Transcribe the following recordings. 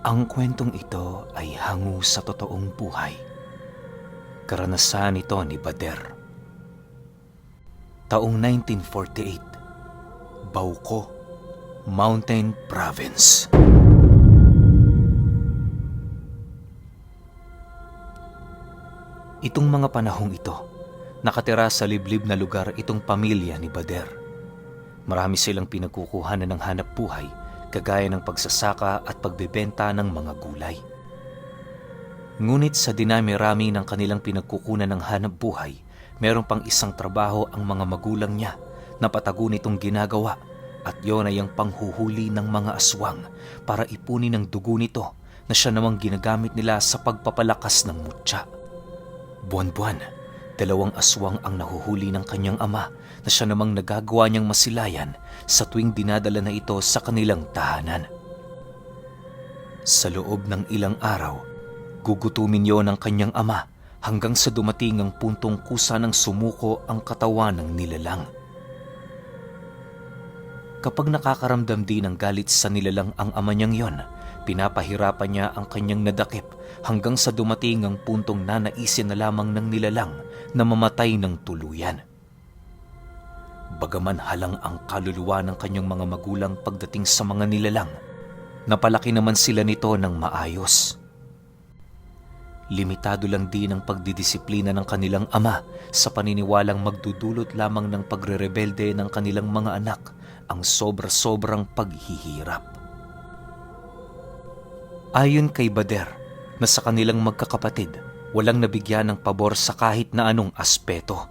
Ang kwentong ito ay hango sa totoong buhay. Karanasan ito ni Bader. Taong 1948, Bauco, Mountain Province. Itong mga panahong ito, nakatira sa liblib na lugar itong pamilya ni Bader. Marami silang pinagkukuhanan ng hanap buhay, kagaya ng pagsasaka at pagbebenta ng mga gulay. Ngunit sa dinami-rami ng kanilang pinagkukunan ng hanap buhay, meron pang isang trabaho ang mga magulang niya na patago nitong ginagawa, at yon ay ang panghuhuli ng mga aswang para ipunin ang dugo nito na siya namang ginagamit nila sa pagpapalakas ng mutya. Buwan-buwan, 2 aswang ang nahuhuli ng kanyang ama na siya namang nagagawa niyang masilayan sa tuwing dinadala na ito sa kanilang tahanan. Sa loob ng ilang araw, gugutumin yon ng kanyang ama hanggang sa dumating ang puntong kusa ng sumuko ang katawan ng nilalang. Kapag nakakaramdam din ng galit sa nilalang ang ama niyang yon, pinapahirapan niya ang kanyang nadakip hanggang sa dumating ang puntong nanaisin na lamang ng nilalang na mamatay ng tuluyan. Bagaman halang ang kaluluwa ng kanyang mga magulang pagdating sa mga nilalang, napalaki naman sila nito ng maayos. Limitado lang din ang pagdidisiplina ng kanilang ama sa paniniwalang magdudulot lamang ng pagrerebelde ng kanilang mga anak ang sobra-sobrang paghihirap. Ayon kay Bader, na sa kanilang magkakapatid, walang nabigyan ng pabor sa kahit na anong aspeto.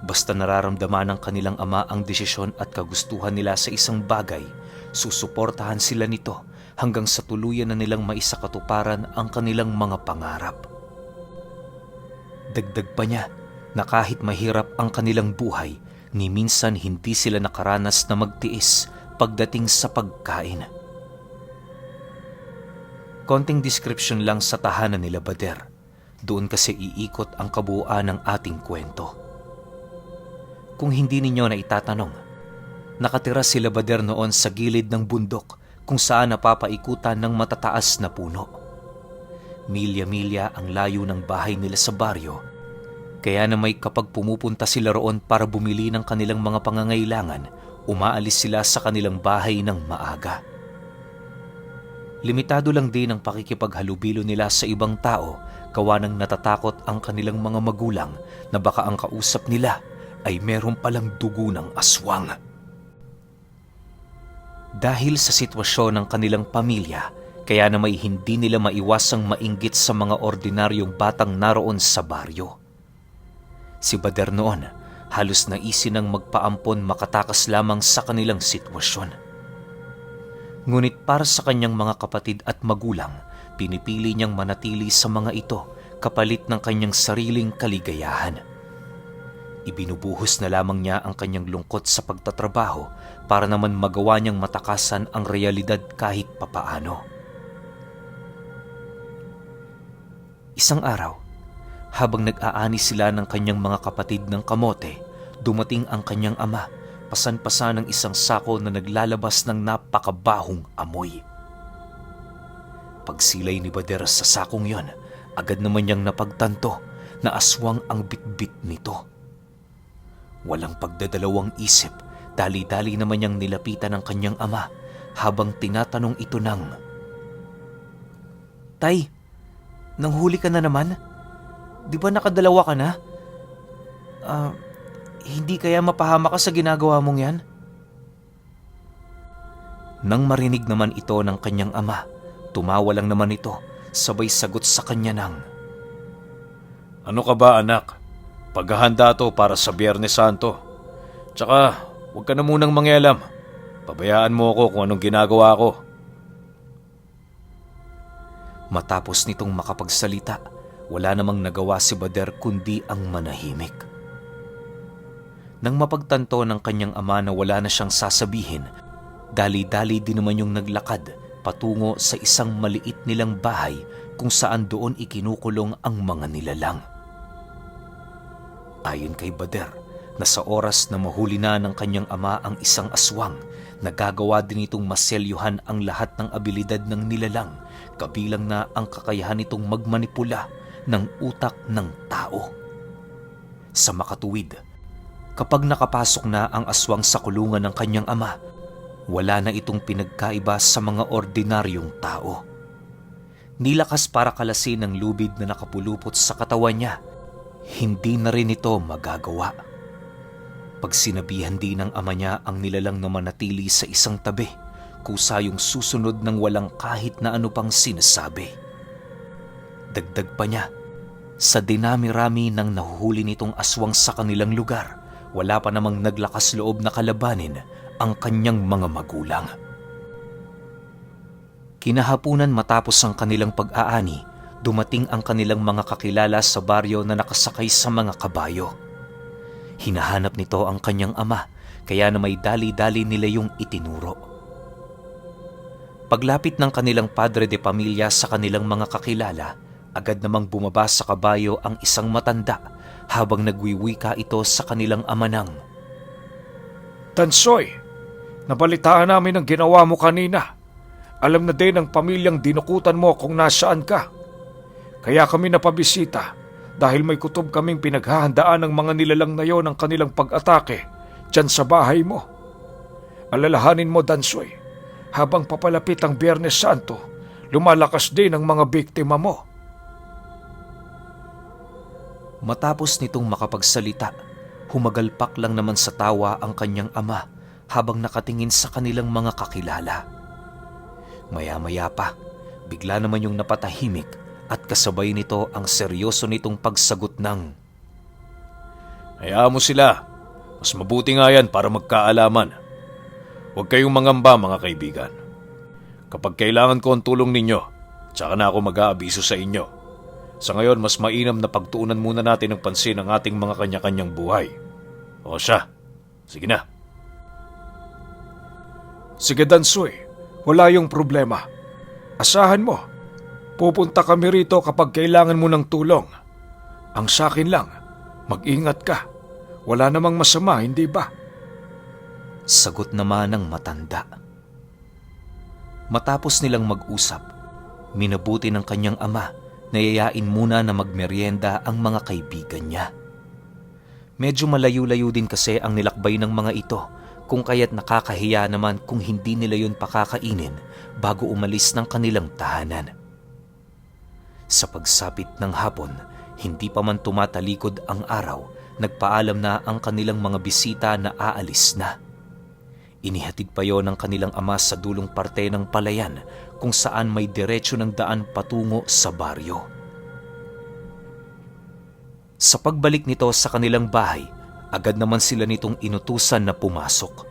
Basta nararamdaman ng kanilang ama ang desisyon at kagustuhan nila sa isang bagay, susuportahan sila nito hanggang sa tuluyan na nilang maisakatuparan ang kanilang mga pangarap. Dagdag pa niya na kahit mahirap ang kanilang buhay, ni minsan hindi sila nakaranas na magtiis pagdating sa pagkain. Konting description lang sa tahanan nila Bader. Doon kasi iikot ang kabuuan ng ating kwento. Kung hindi ninyo na itatanong, nakatira sila Bader noon sa gilid ng bundok kung saan napapaikutan ng matataas na puno. Milya-milya ang layo ng bahay nila sa baryo, kaya na may kapag pumupunta sila roon para bumili ng kanilang mga pangangailangan, umaalis sila sa kanilang bahay ng maaga. Limitado lang din ang pakikipaghalubilo nila sa ibang tao, gawa ng natatakot ang kanilang mga magulang na baka ang kausap nila ay meron palang dugo ng aswang. Dahil sa sitwasyon ng kanilang pamilya, kaya na may hindi nila maiwasang mainggit sa mga ordinaryong batang naroon sa baryo. Si Bader noon, halos naisin ng magpaampon makatakas lamang sa kanilang sitwasyon. Ngunit para sa kanyang mga kapatid at magulang, pinipili niyang manatili sa mga ito kapalit ng kanyang sariling kaligayahan. Ibinubuhos na lamang niya ang kanyang lungkot sa pagtatrabaho para naman magawa niyang matakasan ang realidad kahit papaano. Isang araw, habang nag-aani sila ng kanyang mga kapatid ng kamote, dumating ang kanyang ama, pasan-pasan ng isang sako na naglalabas ng napakabahong amoy. Pagsilay ni Bader sa sakong yon, agad naman niyang napagtanto na aswang ang bitbit nito. Walang pagdadalawang isip, dali-dali naman niyang nilapitan ang kanyang ama habang tinatanong ito ng, "Tay, nanghuli ka na naman? Di ba nakadalawa ka na? Hindi kaya mapahama ka sa ginagawa mong yan?" Nang marinig naman ito ng kanyang ama, tumawa lang naman ito, sabay sagot sa kanya ng, "Ano ka ba anak? Paghahanda to para sa Biyernes Santo. Tsaka huwag ka na munang mangialam. Pabayaan mo ako kung anong ginagawa ko." Matapos nitong makapagsalita, wala namang nagawa si Bader kundi ang manahimik. Nang mapagtanto ng kanyang ama na wala na siyang sasabihin, dali-dali din naman yung naglakad patungo sa isang maliit nilang bahay kung saan doon ikinukulong ang mga nilalang. Ayon kay Bader, na sa oras na mahuli na ng kanyang ama ang isang aswang, nagagawa din itong maselyuhan ang lahat ng abilidad ng nilalang, kabilang na ang kakayahan nitong magmanipula ng utak ng tao. Sa makatuwid, kapag nakapasok na ang aswang sa kulungan ng kanyang ama, wala na itong pinagkaiba sa mga ordinaryong tao. Nilakas para kalasin ang lubid na nakapulupot sa katawan niya, hindi na rin ito magagawa. Pag sinabihan din ng ama niya ang nilalang na manatili sa isang tabi, kusa yung susunod ng walang kahit na ano pang sinasabi. Dagdag pa niya, sa dinami-rami ng nahuhuli nitong aswang sa kanilang lugar, wala pa namang naglakas loob na kalabanin ang kanyang mga magulang. Kinahapunan matapos ang kanilang pag-aani, dumating ang kanilang mga kakilala sa baryo na nakasakay sa mga kabayo. Hinahanap nito ang kanyang ama, kaya na may dali-dali nila yung itinuro. Paglapit ng kanilang padre de pamilya sa kanilang mga kakilala, agad namang bumaba sa kabayo ang isang matanda habang nagwiwika ito sa kanilang ama ng, "Tansoy, nabalitaan namin ang ginawa mo kanina. Alam na din ng pamilyang dinukutan mo kung nasaan ka. Kaya kami napabisita dahil may kutob kaming pinaghahandaan ng mga nilalang na yon ang kanilang pag-atake dyan sa bahay mo. Alalahanin mo, Dansoy, habang papalapit ang Biyernes Santo, lumalakas din ang mga biktima mo." Matapos nitong makapagsalita, humagalpak lang naman sa tawa ang kanyang ama habang nakatingin sa kanilang mga kakilala. Maya-maya pa, bigla naman yung napatahimik at kasabay nito ang seryoso nitong pagsagot ng, "Hayaan mo sila. Mas mabuti nga yan para magkaalaman. Huwag kayong mangamba, mga kaibigan. Kapag kailangan ko ang tulong ninyo, tsaka na ako mag-aabiso sa inyo. Sa ngayon, mas mainam na pagtuunan muna natin ng pansin ang ating mga kanya-kanyang buhay. O siya, sige na." "Sige, Dansoy. Wala yung problema. Asahan mo. Pupunta kami rito kapag kailangan mo ng tulong. Ang sakin lang, mag-ingat ka. Wala namang masama, hindi ba?" Sagot naman ng matanda. Matapos nilang mag-usap, minabuti ng kanyang ama na yayain muna na magmeryenda ang mga kaibigan niya. Medyo malayo-layo din kasi ang nilakbay ng mga ito, kung kaya't nakakahiya naman kung hindi nila yun pakakainin bago umalis ng kanilang tahanan. Sa pagsapit ng hapon, hindi pa man tumatalikod ang araw, nagpaalam na ang kanilang mga bisita na aalis na. Inihatid pa yon ng kanilang ama sa dulong parte ng palayan kung saan may diretsyo ng daan patungo sa baryo. Sa pagbalik nito sa kanilang bahay, agad naman sila nitong inutusan na pumasok.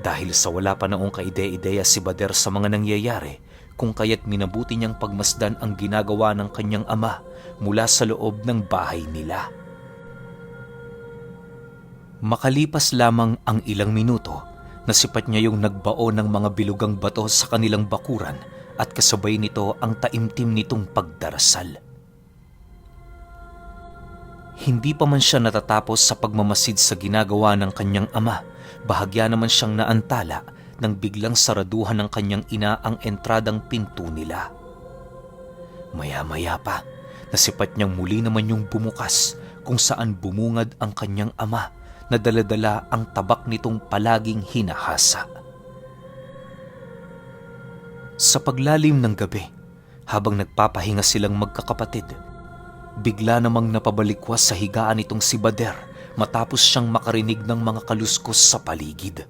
Dahil sa wala pa naong kaide-ideya si Bader sa mga nangyayari, kung kaya't minabuti niyang pagmasdan ang ginagawa ng kanyang ama mula sa loob ng bahay nila. Makalipas lamang ang ilang minuto, nasipat niya yung nagbao ng mga bilugang bato sa kanilang bakuran at kasabay nito ang taimtim nitong pagdarasal. Hindi pa man siya natatapos sa pagmamasid sa ginagawa ng kanyang ama, bahagya naman siyang naantala nang biglang saraduhan ng kanyang ina ang entradang pinto nila. Maya-maya pa, nasipat niyang muli naman yung bumukas kung saan bumungad ang kanyang ama na dala-dala ang tabak nitong palaging hinahasa. Sa paglalim ng gabi, habang nagpapahinga silang magkakapatid, bigla namang napabalikwas sa higaan nitong si Bader matapos siyang makarinig ng mga kaluskos sa paligid.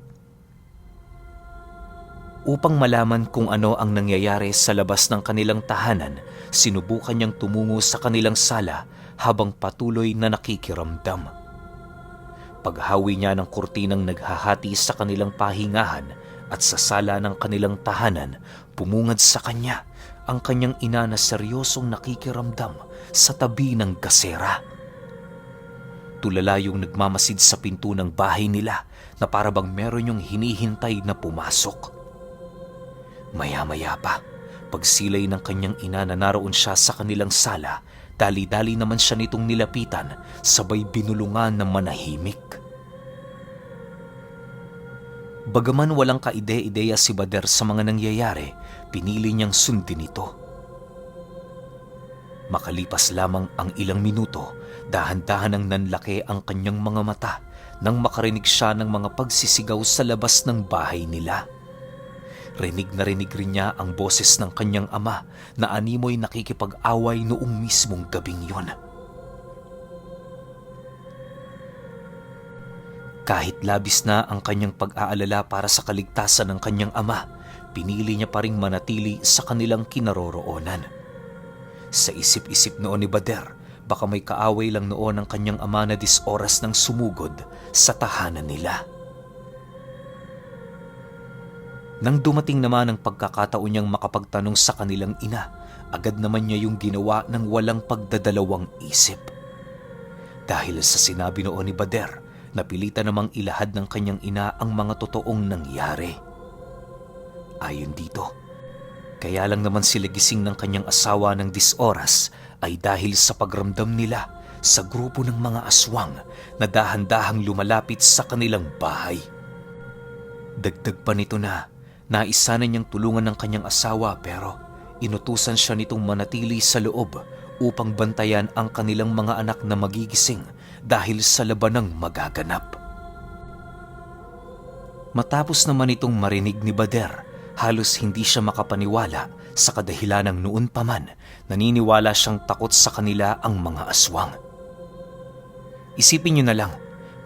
Upang malaman kung ano ang nangyayari sa labas ng kanilang tahanan, sinubukan niyang tumungo sa kanilang sala habang patuloy na nakikiramdam. Paghawi niya ng kurtinang naghahati sa kanilang pahingahan at sa sala ng kanilang tahanan, pumungad sa kanya ang kanyang ina na seryosong nakikiramdam sa tabi ng gasera. Tulala yung nagmamasid sa pinto ng bahay nila na para bang meron yung hinihintay na pumasok. Maya-maya pa, pagsilay ng kanyang ina na naroon siya sa kanilang sala, dali-dali naman siya nitong nilapitan, sabay binulungan na manahimik. Bagaman walang kaide-ideya si Bader sa mga nangyayari, pinili niyang sundin ito. Makalipas lamang ang ilang minuto, dahan-dahan ang nanlaki ang kanyang mga mata nang makarinig siya ng mga pagsisigaw sa labas ng bahay nila. Rinig na rinig rin niya ang boses ng kanyang ama na animoy nakikipag-away noong mismong gabing yon. Kahit labis na ang kanyang pag-aalala para sa kaligtasan ng kanyang ama, pinili niya pa ring manatili sa kanilang kinaroroonan. Sa isip-isip noon ni Bader, baka may kaaway lang noon ang kanyang ama na 10 oras nang sumugod sa tahanan nila. Nang dumating naman ang pagkakataon niyang makapagtanong sa kanilang ina, agad naman niya yung ginawa ng walang pagdadalawang isip. Dahil sa sinabi noon ni Bader, napilitan namang ilahad ng kanyang ina ang mga totoong nangyari. Ayon dito, kaya lang naman sila gising ng kanyang asawa ng 10 oras ay dahil sa pagramdam nila sa grupo ng mga aswang na dahan-dahang lumalapit sa kanilang bahay. Dagdag pa nito na naisa na niyang tulungan ng kanyang asawa pero inutusan siya nitong manatili sa loob upang bantayan ang kanilang mga anak na magigising dahil sa labanang magaganap. Matapos naman itong marinig ni Bader, halos hindi siya makapaniwala sa kadahilanang noon pa man naniniwala siyang takot sa kanila ang mga aswang. Isipin niyo na lang,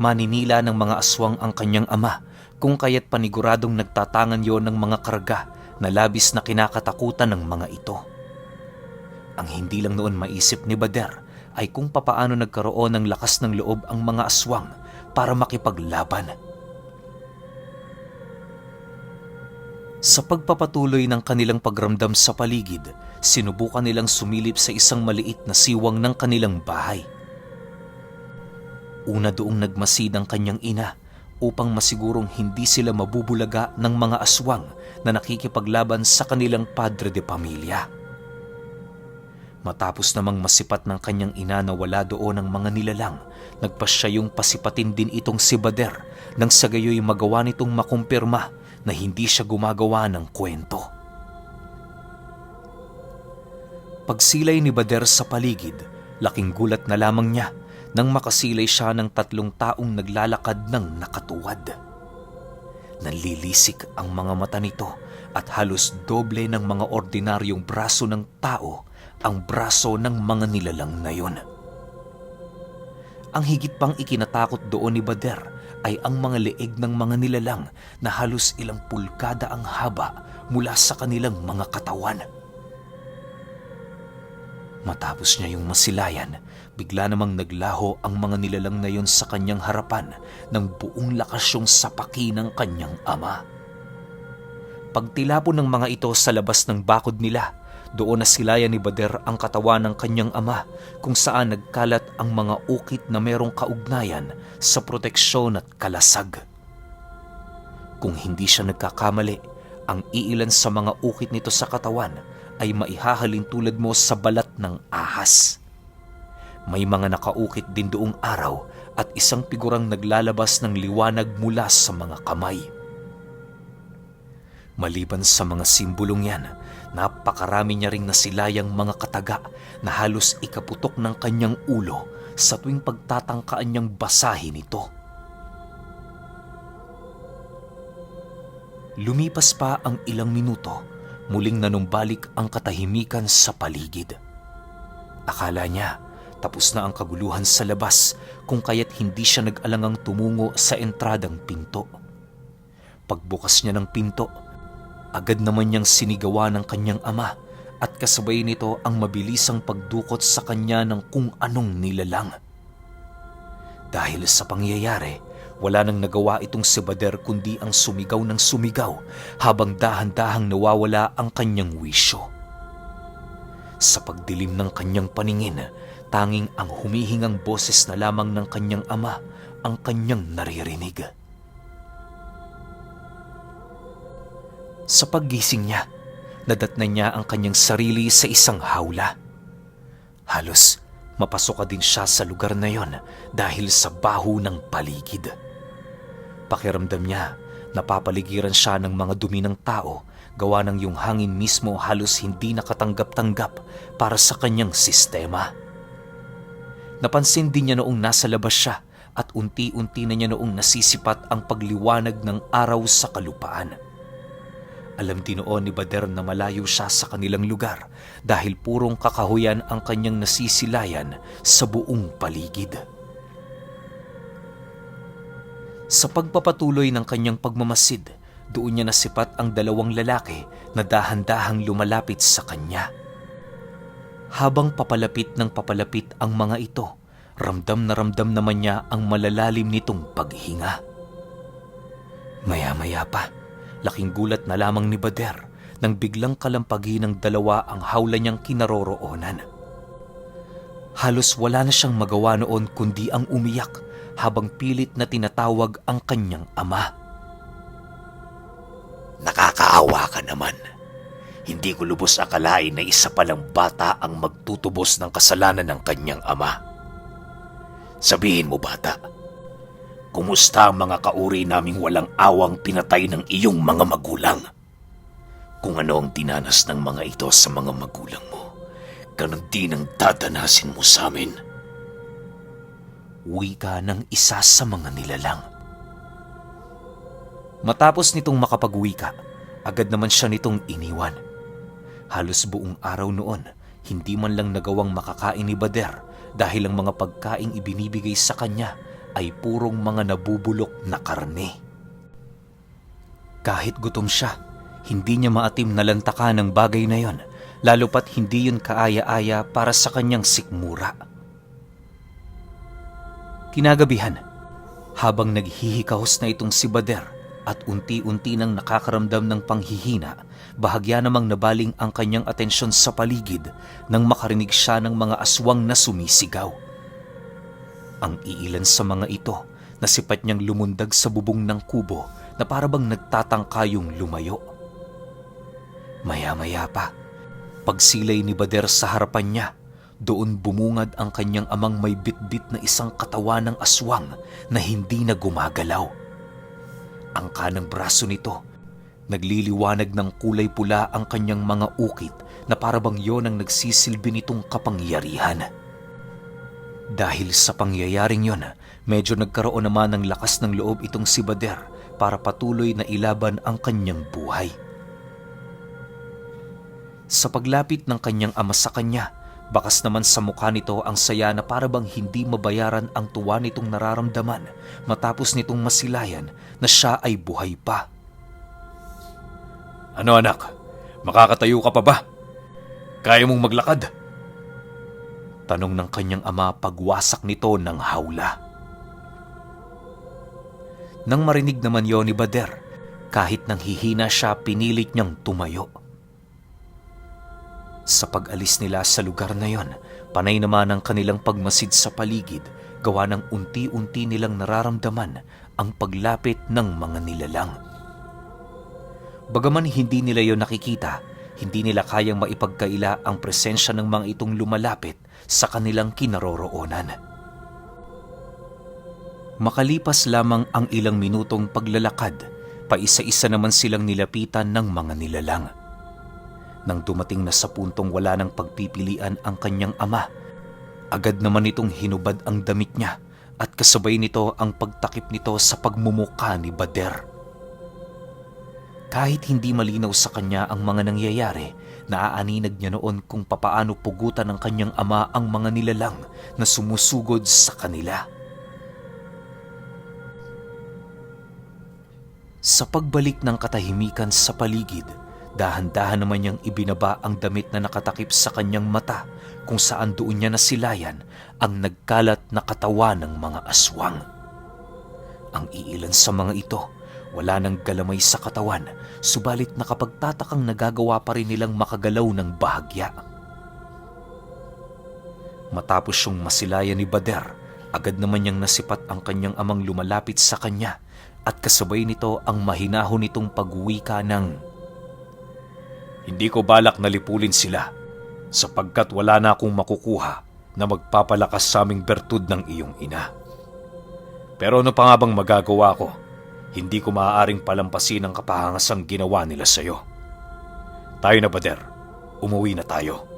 maninila ng mga aswang ang kanyang ama kung kaya't paniguradong nagtatangan yon ng mga karga na labis na kinakatakutan ng mga ito. Ang hindi lang noon maisip ni Bader ay kung papaano nagkaroon ng lakas ng loob ang mga aswang para makipaglaban. Sa pagpapatuloy ng kanilang pagramdam sa paligid, sinubukan nilang sumilip sa isang maliit na siwang ng kanilang bahay. Una doong nagmasid ang kanyang ina upang masigurong hindi sila mabubulaga ng mga aswang na nakikipaglaban sa kanilang padre de pamilya. Matapos namang masipat ng kanyang ina na wala doon ang mga nilalang, nagpasya yung pasipatin din itong si Bader nang sa gayoy magawa nitong makumpirma na hindi siya gumagawa ng kwento. Pagsilay ni Bader sa paligid, laking gulat na lamang niya nang makasilay siya ng 3 taong naglalakad ng nakatuwad. Nanlilisik ang mga mata nito at halos doble ng mga ordinaryong braso ng tao ang braso ng mga nilalang na yon. Ang higit pang ikinatakot doon ni Bader ay ang mga leeg ng mga nilalang na halos ilang pulgada ang haba mula sa kanilang mga katawan. Matapos niya yung masilayan, bigla namang naglaho ang mga nilalang na yon sa kanyang harapan ng buong lakas yung sapaki ng kanyang ama. Pagtilapon ng mga ito sa labas ng bakod nila, doon nasilayan ni Bader ang katawan ng kanyang ama kung saan nagkalat ang mga ukit na merong kaugnayan sa proteksyon at kalasag. Kung hindi siya nagkakamali, ang iilan sa mga ukit nito sa katawan ay maihahalin tulad mo sa balat ng ahas. May mga nakaukit din doong araw at isang figurang naglalabas ng liwanag mula sa mga kamay. Maliban sa mga simbolong yan, napakarami niya ring nasilayang mga kataga na halos ikaputok ng kanyang ulo sa tuwing pagtatangkaan niyang basahin ito. Lumipas pa ang ilang minuto, muling nanumbalik ang katahimikan sa paligid. Akala niya tapos na ang kaguluhan sa labas kung kaya't hindi siya nag-alangang tumungo sa entradang pinto. Pagbukas niya ng pinto, agad naman niyang sinigawa ng kanyang ama at kasabay nito ang mabilisang pagdukot sa kanya ng kung anong nilalang. Dahil sa pangyayari, wala nang nagawa itong si Bader kundi ang sumigaw ng sumigaw habang dahan-dahang nawawala ang kanyang wisyo. Sa pagdilim ng kanyang paningin, tanging ang humihingang boses na lamang ng kanyang ama ang kanyang naririnig. Sa paggising niya, nadatnan niya ang kanyang sarili sa isang hawla. Halos mapasok din siya sa lugar na yon dahil sa baho ng paligid. Pakiramdam niya, Napapaligiran siya ng mga dumi ng tao, gawa ng yung hangin mismo halos hindi nakatanggap-tanggap para sa kanyang sistema. Napansin din niya noong nasa labas siya at unti-unti na niya noong nasisipat ang pagliwanag ng araw sa kalupaan. Alam din noon ni Bader na malayo siya sa kanilang lugar dahil purong kakahuyan ang kanyang nasisilayan sa buong paligid. Sa pagpapatuloy ng kanyang pagmamasid, doon niya nasipat ang dalawang lalaki na dahan-dahang lumalapit sa kanya. Habang papalapit ng papalapit ang mga ito, ramdam na ramdam naman niya ang malalalim nitong paghinga. Maya-maya pa, laking gulat na lamang ni Bader nang biglang kalampagin ng dalawa ang hawla niyang kinaroroonan. Halos wala na siyang magawa noon kundi ang umiyak habang pilit na tinatawag ang kanyang ama. Nakakaawa ka naman. Hindi ko lubos akalain na isa palang bata ang magtutubos ng kasalanan ng kanyang ama. Sabihin mo, bata, kumusta ang mga kauri naming walang awang pinatay ng iyong mga magulang? Kung ano ang dinanas ng mga ito sa mga magulang mo, ganun din ang dadanasin mo sa amin. Wika ng isa sa mga nilalang. Matapos nitong makapagwika, agad naman siya nitong iniwan. Halos buong araw noon, hindi man lang nagawang makakain ni Bader dahil ang mga pagkaing ibinibigay sa kanya ay purong mga nabubulok na karne. Kahit gutom siya, hindi niya maatim na lantakan ng bagay na yon, lalo pat hindi yun kaaya-aya para sa kanyang sikmura. Kinagabihan, habang naghihikahos na itong si Bader at unti-unti nang nakakaramdam ng panghihina, bahagya namang nabaling ang kanyang atensyon sa paligid nang makarinig siya ng mga aswang na sumisigaw. Ang iilan sa mga ito, nasipat niyang lumundag sa bubong ng kubo na parabang nagtatangkayong lumayo. Maya-maya pa, pagsilay ni Bader sa harapan niya, doon bumungad ang kanyang amang may bitbit na isang katawan ng aswang na hindi na gumagalaw. Ang kanang braso nito, nagliliwanag ng kulay pula ang kanyang mga ukit na parabang yon ang nagsisilbi nitong kapangyarihan. Dahil sa pangyayaring yon, medyo nagkaroon naman ng lakas ng loob itong si Bader para patuloy na ilaban ang kanyang buhay. Sa paglapit ng kanyang ama sa kanya, bakas naman sa mukha nito ang saya na parabang hindi mabayaran ang tuwa nitong nararamdaman matapos nitong masilayan na siya ay buhay pa. Ano anak, makakatayo ka pa ba? Kaya mong maglakad? Tanong ng kanyang ama pagwasak nito ng hawla. Nang marinig naman yon ni Bader, kahit nang hihina siya pinilit niyang tumayo. Sa pag-alis nila sa lugar na yon, panay naman ang kanilang pagmasid sa paligid, gawa ng unti-unti nilang nararamdaman ang paglapit ng mga nilalang. Bagaman hindi nila yon nakikita, hindi nila kayang maipagkaila ang presensya ng mga itong lumalapit sa kanilang kinaroroonan. Makalipas lamang ang ilang minutong paglalakad, paisa-isa naman silang nilapitan ng mga nilalang. Nang dumating na sa puntong wala ng pagpipilian ang kanyang ama, agad naman itong hinubad ang damit niya at kasabay nito ang pagtakip nito sa pagmumuka ni Bader. Kahit hindi malinaw sa kanya ang mga nangyayari, naaaninag niya noon kung papaano pugutan ng kanyang ama ang mga nilalang na sumusugod sa kanila. Sa pagbalik ng katahimikan sa paligid, dahan-dahan naman niyang ibinaba ang damit na nakatakip sa kanyang mata kung saan doon niya nasilayan ang nagkalat na katawan ng mga aswang. Ang iilan sa mga ito, wala nang galamay sa katawan, subalit nakapagtatakang nagagawa pa rin nilang makagalaw ng bahagya. Matapos siyang masilayan ni Bader, agad naman niyang nasipat ang kanyang amang lumalapit sa kanya at kasabay nito ang mahinahon nitong pagwika ng, Hindi ko balak na lipulin sila sapagkat wala na akong makukuha na magpapalakas sa aming bertud ng iyong ina. Pero ano pa nga bang magagawa ko? Hindi ko maaaring palampasin ang kapahangasang ginawa nila sa'yo. Tayo na, Bader. Umuwi na tayo.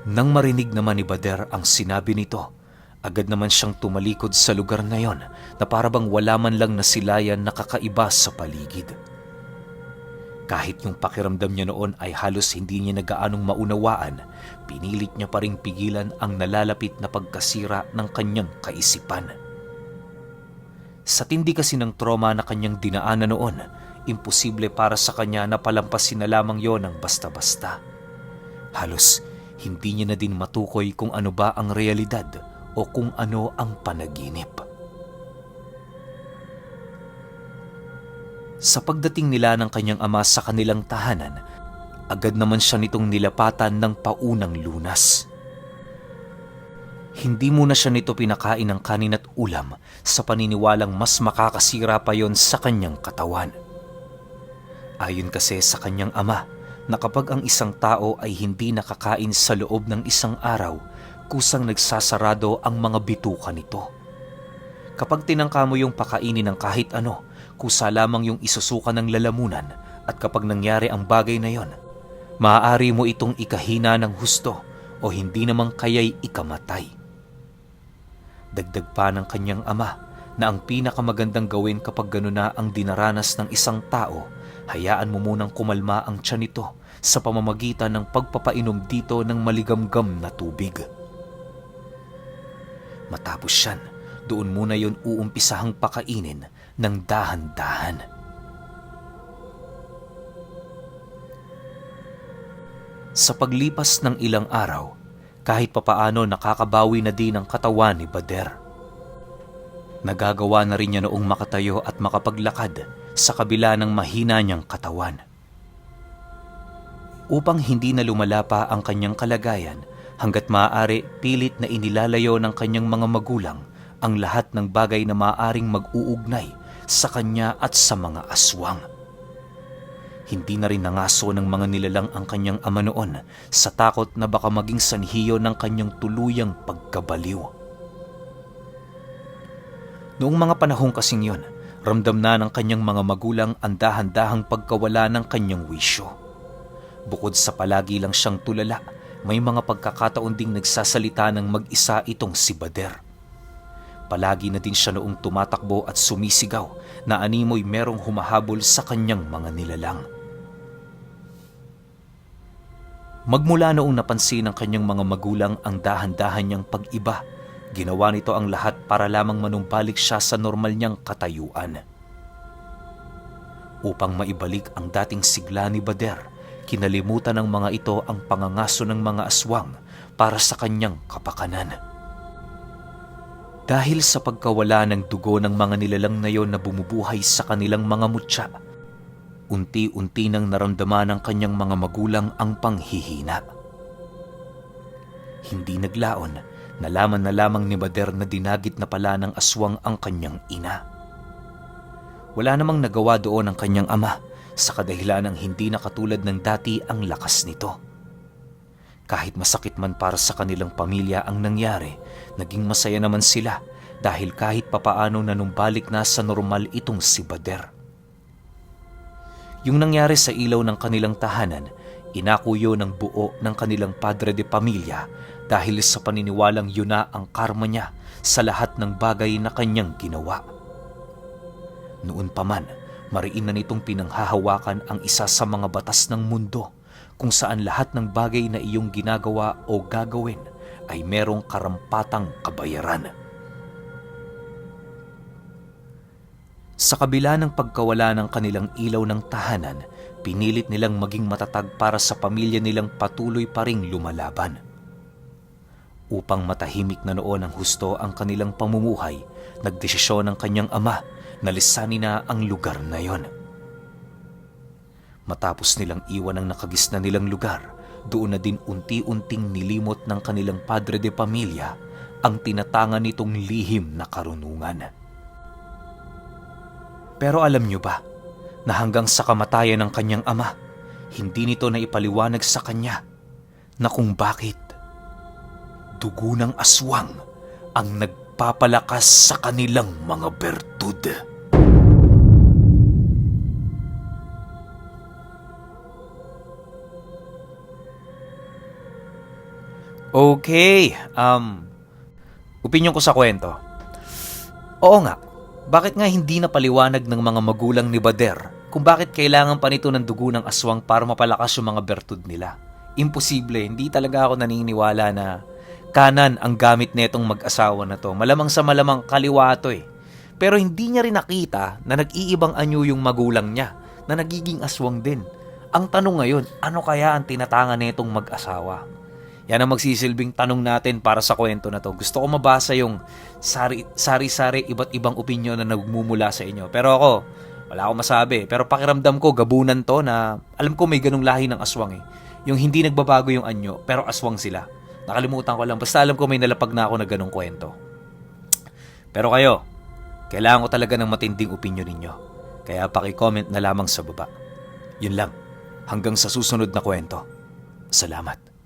Nang marinig naman ni Bader ang sinabi nito, agad naman siyang tumalikod sa lugar na yon na parabang wala man lang nasilayan na kakaiba sa paligid. Kahit yung pakiramdam niya noon ay halos hindi niya nagaanong maunawaan, pinilit niya pa ring pigilan ang nalalapit na pagkasira ng kanyang kaisipan. Sa tindi kasi ng trauma na kanyang dinaanan noon, imposible para sa kanya na palampasin na lamang yon ng basta-basta. Halos hindi niya na din matukoy kung ano ba ang realidad o kung ano ang panaginip. Sa pagdating nila ng kanyang ama sa kanilang tahanan, agad naman siya nitong nilapatan ng paunang lunas. Hindi muna siya nito pinakain ng kanin at ulam sa paniniwalang mas makakasira pa yon sa kanyang katawan. Ayon kasi sa kanyang ama, na kapag ang isang tao ay hindi nakakain sa loob ng isang araw, kusang nagsasarado ang mga bituka nito. Kapag tinangka mo yung pakainin ng kahit ano, kusa lamang yung isusuka ng lalamunan, at kapag nangyari ang bagay na yon, maaari mo itong ikahina ng husto o hindi namang kaya'y ikamatay. Dagdag pa ng kanyang ama na ang pinakamagandang gawin kapag gano'n na ang dinaranas ng isang tao, hayaan mo munang kumalma ang tiyan nito sa pamamagitan ng pagpapainom dito ng maligamgam na tubig. Matapos yan, doon muna yon uumpisahang pakainin ng dahan-dahan. Sa paglipas ng ilang araw, kahit papaano nakakabawi na din ang katawan ni Bader. Nagagawa na rin niya noong makatayo at makapaglakad sa kabila ng mahina niyang katawan. Upang hindi na lumala pa ang kanyang kalagayan, hanggat maaari pilit na inilalayo ng kanyang mga magulang ang lahat ng bagay na maaaring mag-uugnay sa kanya at sa mga aswang. Hindi na rin nangaso ng mga nilalang ang kanyang ama noon sa takot na baka maging sanhiyo ng kanyang tuluyang pagkabaliw. Noong mga panahong kasing yon, ramdam na ng kanyang mga magulang ang dahan-dahang pagkawala ng kanyang wisyo. Bukod sa palagi lang siyang tulala, may mga pagkakataon ding nagsasalita ng mag-isa itong si Bader. Palagi na din siya noong tumatakbo at sumisigaw na animoy merong humahabol sa kanyang mga nilalang. Magmula noong napansin ng kanyang mga magulang ang dahan-dahan niyang pag-iba, ginawa nito ang lahat para lamang manumbalik siya sa normal niyang katayuan. Upang maibalik ang dating sigla ni Bader, kinalimutan ng mga ito ang pangangaso ng mga aswang para sa kanyang kapakanan. Dahil sa pagkawala ng dugo ng mga nilalang na yon na bumubuhay sa kanilang mga mutya, unti-unti nang naramdaman ng kanyang mga magulang ang panghihina. Hindi naglaon, nalaman na lamang ni Bader na dinagit na pala ng aswang ang kanyang ina. Wala namang nagawa doon ang kanyang ama sa kadahilan ng hindi na katulad ng dati ang lakas nito. Kahit masakit man para sa kanilang pamilya ang nangyari, naging masaya naman sila dahil kahit papaano nanumbalik na sa normal itong si Bader. Yung nangyari sa ilaw ng kanilang tahanan, inakuyo ng buo ng kanilang padre de pamilya dahil sa paniniwalang yun na ang karma niya sa lahat ng bagay na kanyang ginawa. Noon pa man, mariin na nitong pinanghahawakan ang isa sa mga batas ng mundo kung saan lahat ng bagay na iyong ginagawa o gagawin ay merong karampatang kabayaran. Sa kabila ng pagkawala ng kanilang ilaw ng tahanan, pinilit nilang maging matatag para sa pamilya nilang patuloy pa ring lumalaban. Upang matahimik na noon ang husto ang kanilang pamumuhay, nagdesisyon ng kanyang ama na lisanin na ang lugar na yon. Matapos nilang iwan ang nakagisna nilang lugar, doon na din unti-unting nilimot ng kanilang padre de pamilya ang tinatangan nitong lihim na karunungan. Pero alam niyo ba na hanggang sa kamatayan ng kanyang ama, hindi nito na ipaliwanag sa kanya na kung bakit dugo ng aswang ang magpapalakas sa kanilang mga bertud. Okay, opinyon ko sa kwento. Oo nga, bakit nga hindi napaliwanag ng mga magulang ni Bader kung bakit kailangan pa nito ng dugo ng aswang para mapalakas yung mga bertud nila? Imposible, hindi talaga ako naniniwala na kanan ang gamit netong mag-asawa na to. Malamang sa malamang kaliwa to eh. Pero hindi niya rin nakita na nag-iibang anyo yung magulang niya na nagiging aswang din. Ang tanong ngayon, ano kaya ang tinatangan netong mag-asawa? Yan ang magsisilbing tanong natin para sa kwento na to. Gusto ko mabasa yung sari-sari iba't ibang opinyon na nagmumula sa inyo. Pero ako, wala akong masabi. Pero pakiramdam ko, gabunan to na alam ko may ganung lahi ng aswang eh. Yung hindi nagbabago yung anyo, pero aswang sila. Nakalimutan ko lang. Basta alam ko may nalapag na ako na ganung kwento. Pero kayo, kailangan ko talaga ng matinding opinyon ninyo. Kaya paki-comment na lamang sa baba. Yun lang. Hanggang sa susunod na kwento. Salamat.